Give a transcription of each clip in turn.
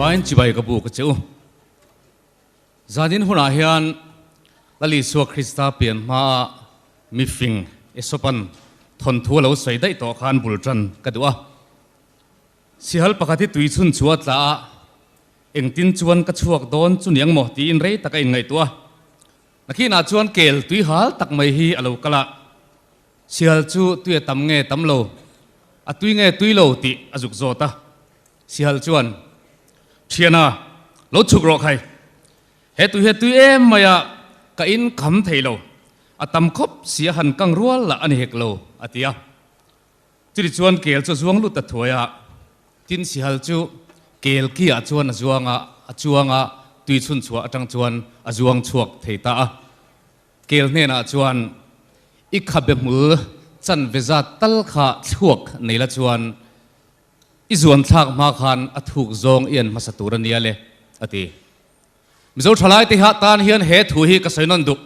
Zavain chibai ka buk a che u. Zanin hunah hian Lal Isua Krista pian hmaa mifing Esopan thawnthu a lo sawi daih tawh khan bul tan ka duh a. Sihal pakhat hi tui chhun chu a tla a, engtin chuan ka chhuak dawn chu niang maw tiin rei tak a inngaihtuah a. Nakinah chuan kel tui hal tak mai hi a lo kal a, Sihal chu tui a tam nge tam lo, a tui nge tui lo tih a zuk zawt a. Sihal chuan, Thiana, lo chhuk rawh khai. He tui hi a tui em mai a, ka in kham thei lo. A tam khawp si a han kang rual lah a ni hek lo, a ti a. Chutih chuan kel chu a zuang lut ta thuai a, tin sihal chu kel ki ah chuan a zuang a, a chuang a, tui chhun chhuah atang chuan a zuang chhuak thei ta a. Kel hnenah chuan, I khabe hmul chanve zat tal kha thluak nei la chuan i zuan thlak hma khan a thuk zawng i en hmasa tur a nia le, a ti. Mizo thalai te ha tan hian he thu hi ka sawi nawn duk.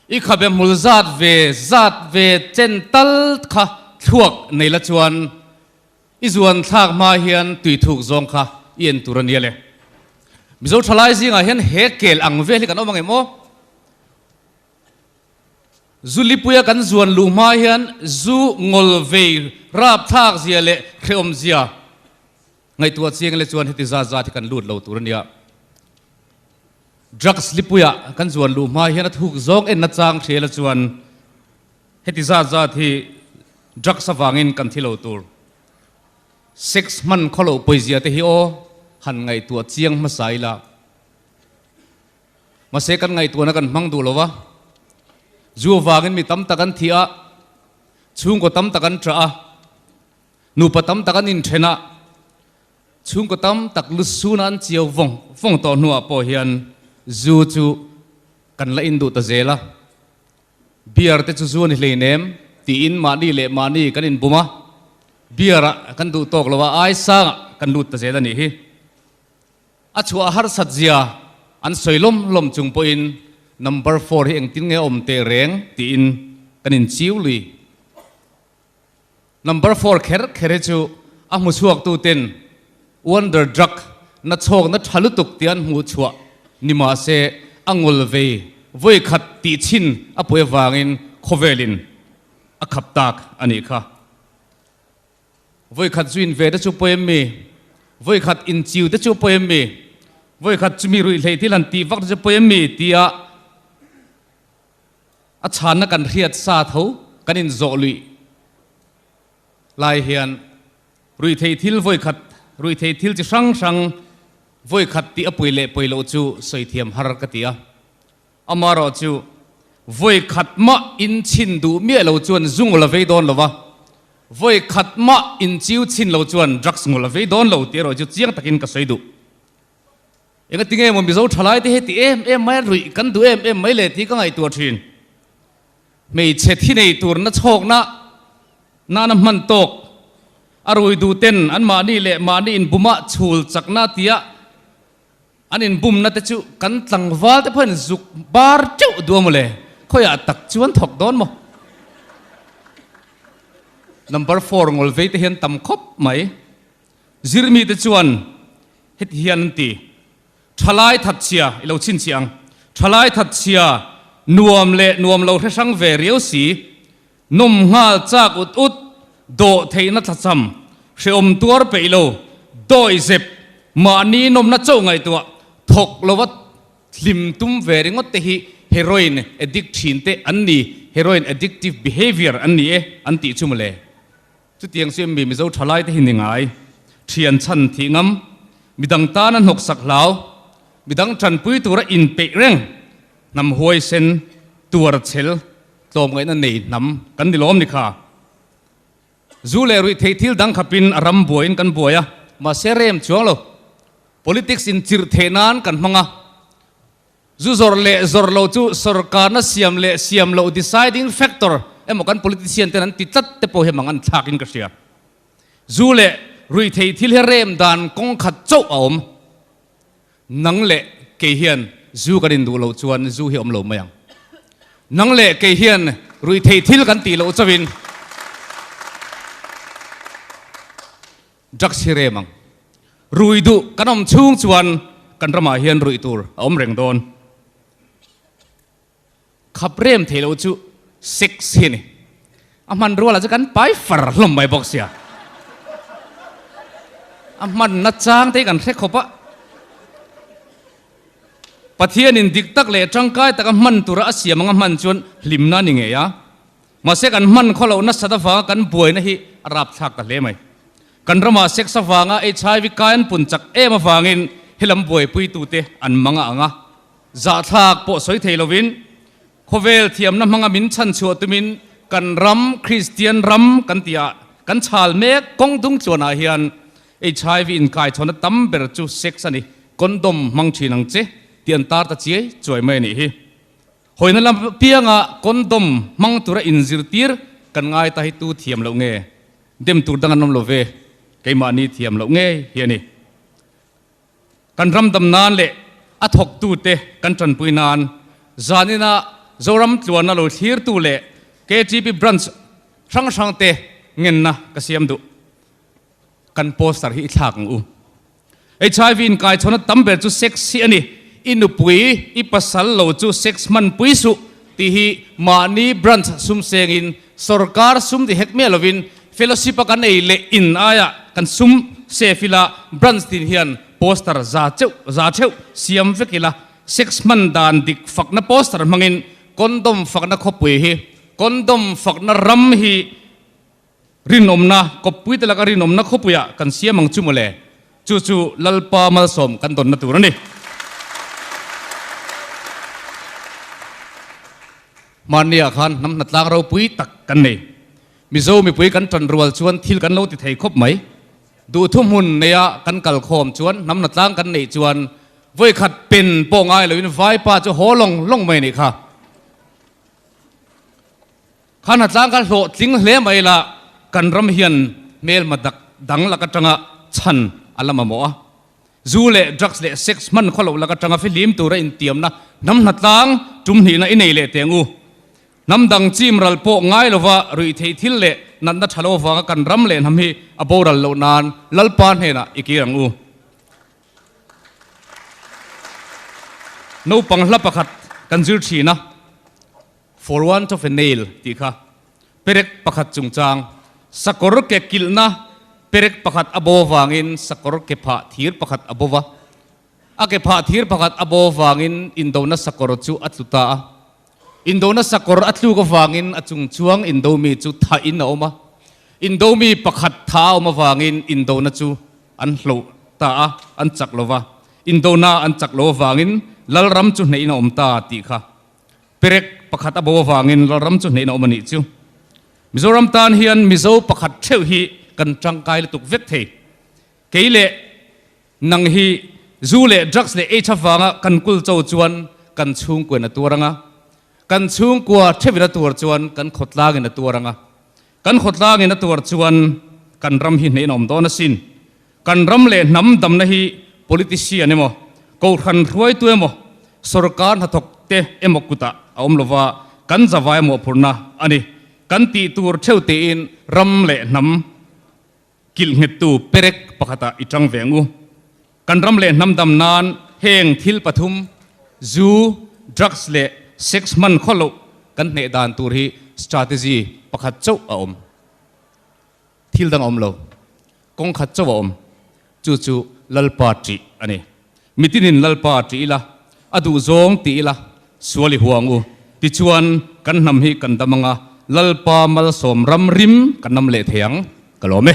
I khabe hmul zat ve zat ve chen tal kha thluak nei la chuan i zuan thlak hma hian tui thuk zawng kha i en tur a nia le. Mizo thalai zingah hian he kel ang vel hi kan awm ang em aw? Zu lipuia kan zuan luh hma hian zu ngawl vei rap thlak zia leh hrehawm zia Ngaihtuah chiang le chuan heti zat zat hi kan lut lo tur a nia. Drugs lipuiah kan zuan luh hma hian a thuk zawng en nachang hria la chuan heti zat zat hi drugs avangin kan thi lo tur. Sex hman khawloh pawizia te hi aw han ngaihtuah chiang hmasa ila. Mahse kan ngaihtuahna kan hmang duh lo va, zu avangin mi tam tak an thi a, chhungkaw tam tak an ṭah a, Nupa tam tak an inthen a, chhungkaw tam tak lu suna an chiau vawng vawng tawh hnuah pawh hian zu chu kan la induh ta zel a. Beer te chu zu a ni hleinem tiin mahni leh mahni kan inbum a, beer ah kan duh tawk lo a, ai sangah kan lut ta zel a nih hi. A chhuah harsat zia an sawi lawm lawm chung pawhin number four hi engtin nge a awm teh reng tiin kan inchiu lui. Number four kher kher hi chu a hmu chhuak tu ten wonder drug na chhawk na tha lutuk tih an hmuh chhuah ni mahse a ngul vei vawi khat tih chhin a pawi avangin khawvelin a khap tak a nih kha. Vawi khat zuin ve te chu pawi em mi? Vawi khat inchiu te chu pawi em mi? Vawi khat chumi ruihhleih thil han tih vak te chu pawi em mi? tia A chhanna kan hriat sa tho kan inzawh luih lai hian ruihtheih thil vawikhat, ruihtheih thil chi hrang hrang vawikhat tih a pui leh pawi loh chu sawi thiam har ka ti a. Amaherawh chu vawikhat mah inchhin duh miah lo chuan zu ngul a vei dawn lo va, vawikhat mah inchiu chhin lo chuan drugs ngul a vei dawn lo tih erawh chu chiang takin ka sawi duh. Engati nge maw Mizo thalai te heti em em mai a ruih kan duh em em mai le tih ka ngaihtuah thin. Hmeichhe thi nei tur na chhawkna nana hman tawk a rui duh ten an mahni leh mahni inbumah chhul chakna tia an inbumna te chu kan tlangval te pawhin zuk bar teuh duh a maw le, khawiah tak chuan thawk dawn maw? Number four ngawlvei te hian tam khawp mai. Zirmi te chuan heti hian an ti, Thalai thatchhia i lo chhinchhiah ang. Thalai thatchhia nuam leh nuam lo hre hrang ve riau si, nawm nghal chak ut ut, dawh theihna thlacham, hrehawm tuar peih lo, dawi zep, mahni nawmna chauh ngaihtuah, thawk lova hlim tum ve ringawt te hi heroin addict thin te an ni, heroin addictive behaviour an ni e an tih chu mawle. Chutiang chu mi Mizo thalai te hi ni ngai, thian chhan thih ngam, midang tana hnawksak hlau, midang tanpui tura inpeih reng, hnam huaisen, tuar chel, tlawmngaihna nei hnam kan ni lawm ni kha. Zu leh ruih theih thil dang khapin a ram buaiin kan buai a, mahse rem chuang lo. Politics inchirh theih nan kan hmang a. Zu zawrh leh zawrh lo chu sorkarna siam leh siam loh deciding factor emaw kan politician ten an ti tlat te pawh hi mang an thlak in ka hria. Zu leh ruihtheih thil hi rem dan kawng khat chauh a awm. Nang leh kei hian zu kan induh loh chuan zu hi awm lo mai ang. Nang leh kei hian ruihtheih thil kan tih loh chauhin drugs hi rem ang. Rui duh kan awm chhung chuan kan ramah hian ruih tur a awm reng dawn. Khap rem thei lo chu sex hi a ni. A hmanrua lah chu kan pai far hlawm mai bawk sia. A hmanna chang te hi kan hre khawp a. Pathianin dik tak leh tangkai taka hman tura a siam anga hman chuan hlimna a ni ngei a. Mahse kan hman khaw loh nasat avanga kan buaina hi a rapthlak ta hle mai. Kan ramah sex avanga HIV kai an pun chak em avangin helam buaipuitute an mang a ang a. Zahthlak pawh sawi thei lovin khawvel thiamna hmanga min chhanchhuah tumin kan ram Kristian ram kan tih ah kan chhal mek kawng dung tluanah hian HIV inkaichhawnna tam ber chu sex a ni, condom hmang thin ang che tih an tar ta chiai chuai mai a nih hi. Hawina lam pianga condom hmang tura inzirtir kan ngai ta hi tu thiam loh nge? Dem tur dang an awm lo ve, keimahni thiam loh ngei hi a ni. Kan ram dam nan leh a thawktute kan tanpui nan zanina Zoram tluana lo thlirtu leh KTP branch hrang hrangte ngenna ka siam duh. Kan poster hi i thlak ang u. HIV inkaichhawnna tam ber chu sex hi a ni. I nupui, i pasal lo chu sex hmanpui suh tih hi mahni branch sum sengin Sorkar sum ti hek miah lovin fellowship a kan ei leh in aiah kan sum save ila branch tin hian poster za cheuh za theuh siam vek ila sex hman dan dik fakna poster hmangin condom fakna khawpui hi condom fakna ram hi rinawmna kawppui te laka rinawmna khawpuiah kan siam ang chu mawle chu chu Lalpa malsawm kan dawnna tur a ni. Hmanniah khan hnam hnatlang ropui tak kan nei. Mizo mipui kan tan rual chuan thil kan lo ti thei khawp mai. Duhthu hmun neia kan kal khawm chuan hnam hnatlang kan neih chuan vawikhat pen pawh ngai loin vaipa chu haw lawng lawng mai a nih kha. Kha hnatlang kha hlawhtling hle mai la kan ram hian hmelma dak dang lak atanga chhan a la mamawh a. Zu leh drugs leh sex hman khaw loh lak atanga fihlim tura intiamna hnam hnatlang tum hnihna i nei leh teh ang u. Hnam dang chim ral pawh ngai lova ruih theih thil leh natna tha lo avanga kan ram leh hnam hi a boral loh nan Lalpa hnenah i kir ang u. Naupang hla pakhat kan zir thin a, For want of a nail tih kha perek pakhat chungchang, sakawr ke kilhna perek pakhat a bo vangin sakawr ke phah thir pakhat a bo va, a ke phah thir pakhat a bo vangin indona sakawr chu a tlu ta a. Indona sakawr a tluk avangin a chungchuang indomi chu thahin a awm a, indomi pakhat tha a awm avangin indona chu an hloh ta a, an chak lo va, indona an chak lo avangin Lalram chu hnehin a awm ta tih kha. Perek pakhat a bo avangin Lalram chu hnehna awm a nih chu. Mizoram tan hian Mizo pakhat theuh hi kan tangkai lutuk vek thei. Kei leh nang hi zu leh drugs leh aids avanga kan kul cho chuan kan chhungkuain a tuar ang a, kan chhungkua theuhin a tuar chuan kan khawtlangin a tuar ang a, kan khawtlangin a tuar chuan kan ram hi hnehna awm dawn asin. Kan ram leh hnam damna hi politician emaw, kohhran hruaitu emaw, sorkar hnathawk te emaw kutah a awm lova, kan zavai mawhphurhna a ni. Kan tih tur theuh tiin ram leh hnam kilh nghettu perek pakhatah i tang ve ang u. Kan ram leh hnam dam nan heng thil pathum, zu, drugs leh sex hman khaw loh kan hneh dan tur hi strategy pakhat chauh a awm. Thil dang a awm lo. Kawng khat chauh a awm. Chu chu Lalpa ṭih a ni. Mitinin Lalpa ṭih ila, a duh zawng ti ila, sual i huang u. Tichuan, kan hnam hi kan dam anga, Lalpa malsawm ram rim kan nam leh thei ang. Ka lawm e.